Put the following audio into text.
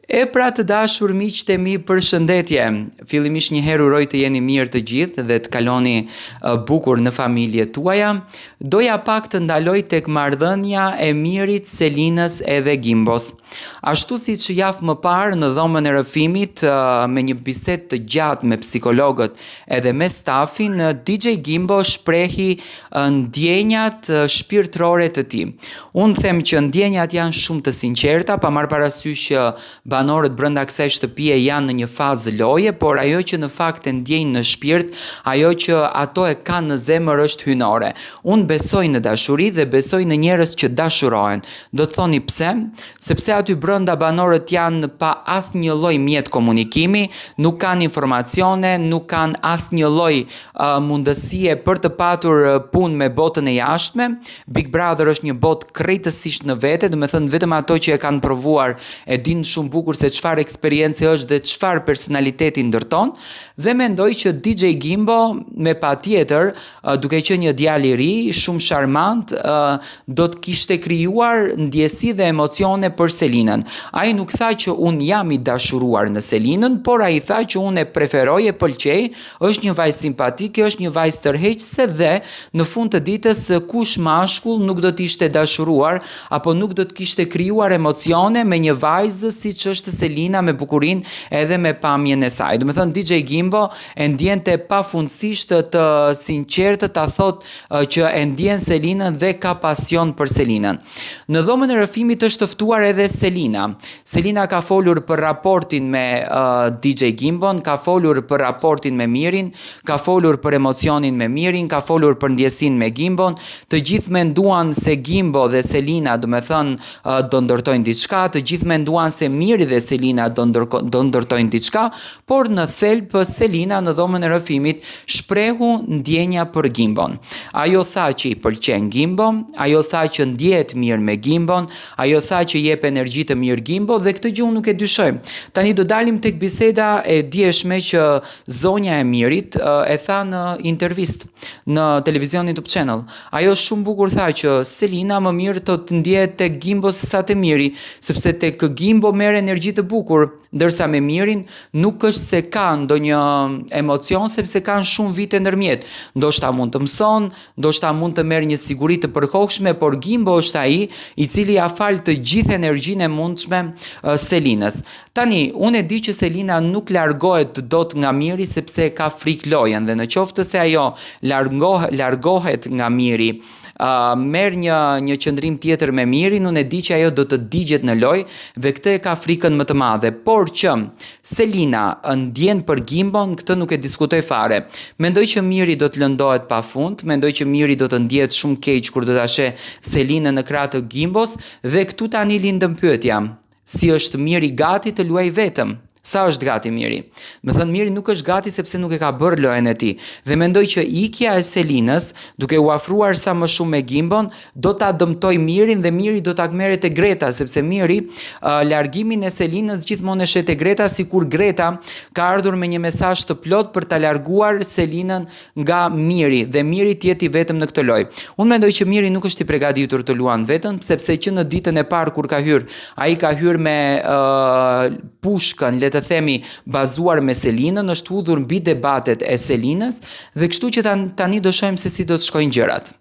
E pra të dashur miqtë e mi, përshëndetje. Fillimisht një herë uroj të jeni mirë të gjithë dhe të kaloni bukur në familjet tuaja. Doja pak të ndaloj tek marrëdhënia e Mirit, Selinës edhe Gimbos. Ashtu siç javë më parë në dhomën e rrëfimit me një bisedë të gjatë me psikologët edhe me stafin, DJ Gimbo shprehi ndjenjat shpirtërore të tij. Unë them që ndjenjat janë shumë të sinqerta, pa marrë parasysh që banorët brenda kësaj shtëpie janë në një fazë loje, por ajo që në fakt e ndjejnë në shpirt, ajo që ato e kanë në zemër është hyjnore. Unë besoj në dashuri dhe besoj në njerëz që dashurohen. Do të thoni pse? Sepse aty brenda banorët janë pa asnjë lloj mjet komunikimi, nuk kanë informacione, nuk kanë asnjë lloj uh, mundësie për të patur punë me botën e jashtme. Big Brother është një botë krejtësisht në vete, domethënë vetëm ato që e kanë provuar e dinë shumë bukur se çfarë eksperience është dhe çfarë personaliteti ndërton dhe mendoj që DJ Gimbo me patjetër, duke qenë një djalë i ri, shumë sharmant, do të kishte krijuar ndjesi dhe emocione për Selinën. Ai nuk tha që unë jam i dashuruar në Selinën, por ai tha që unë e preferoj, e pëlqej, është një vajzë simpatike, është një vajzë tërheqëse dhe në fund të ditës kush mashkull nuk do të ishte dashuruar apo nuk do të kishte krijuar emocione me një vajzë siç është Selina me bukurinë edhe me pamjen e saj. Domethënë DJ Gimbo e ndjente pafundësisht të sinqertë ta thotë që e ndjen Selinën dhe ka pasion për Selinën. Në dhomën e rrëfimit është ftuar edhe Selina. Selina ka folur për raportin me uh, DJ Gimbon, ka folur për raportin me Mirin, ka folur për emocionin me Mirin, ka folur për ndjesinë me Gimbon. Të gjithë menduan se Gimbo dhe Selina, domethënë, uh, do ndërtojnë diçka, të gjithë menduan se Miri dhe Selina do ndërko, do ndërtojnë diçka, por në thelb Selina në dhomën e rrëfimit shprehu ndjenja për Gimbon. Ajo tha që i pëlqen Gimbo, ajo tha që ndjehet mirë me Gimbon, ajo tha që jep energji të mirë Gimbo dhe këtë gjë unë nuk e dyshoj. Tani do dalim tek biseda e djeshme që zonja e Mirit e tha në intervistë në televizionin Top Channel. Ajo shumë bukur tha që Selina më mirë të ndjehet tek Gimbo se sa te Miri, sepse tek Gimbo merr energji të bukur, ndërsa me Mirin nuk është se ka ndonjë emocion sepse kanë shumë vite ndërmjet. Ndoshta mund të mëson, ndoshta mund të merr një siguri të përkohshme, por Gimbo është ai i cili ia fal të gjithë energjinë e mundshme Selinës. Tani, unë e di që Selina nuk largohet dot nga Miri sepse ka frikë lojën dhe në qoftë se ajo largohet largohet nga Miri, uh, merr një një qëndrim tjetër me Mirin, unë e di që ajo do të digjet në lojë dhe këtë e ka frikën më të madhe. Por që Selina ndjen për Gimbon, këtë nuk e diskutoj fare. Mendoj që Miri do të lëndohet pa fund, mendoj që Miri do të ndjehet shumë keq kur do ta sheh Selinën në krah të Gimbos dhe këtu tani lind pyetja. Si është Miri gati të luajë vetëm? Sa është gati Miri? Domethënë Miri nuk është gati sepse nuk e ka bërë lojën e tij. Dhe mendoj që ikja e Selinës, duke u afruar sa më shumë me Gimbon, do ta dëmtojë Mirin dhe Miri do ta merret te Greta, sepse Miri uh, largimin e Selinës gjithmonë e sheh te Greta sikur Greta ka ardhur me një mesazh të plotë për ta larguar Selinën nga Miri dhe Miri të jetë i vetëm në këtë lojë. Unë mendoj që Miri nuk është i pregaditur të luan vetëm, sepse që në ditën e parë kur ka hyrë, ai ka hyrë me uh, pushkën, le të themi, bazuar me Selinën, është hudhur mbi debatet e Selinës dhe kështu që tani do shohim se si do të shkojnë gjërat.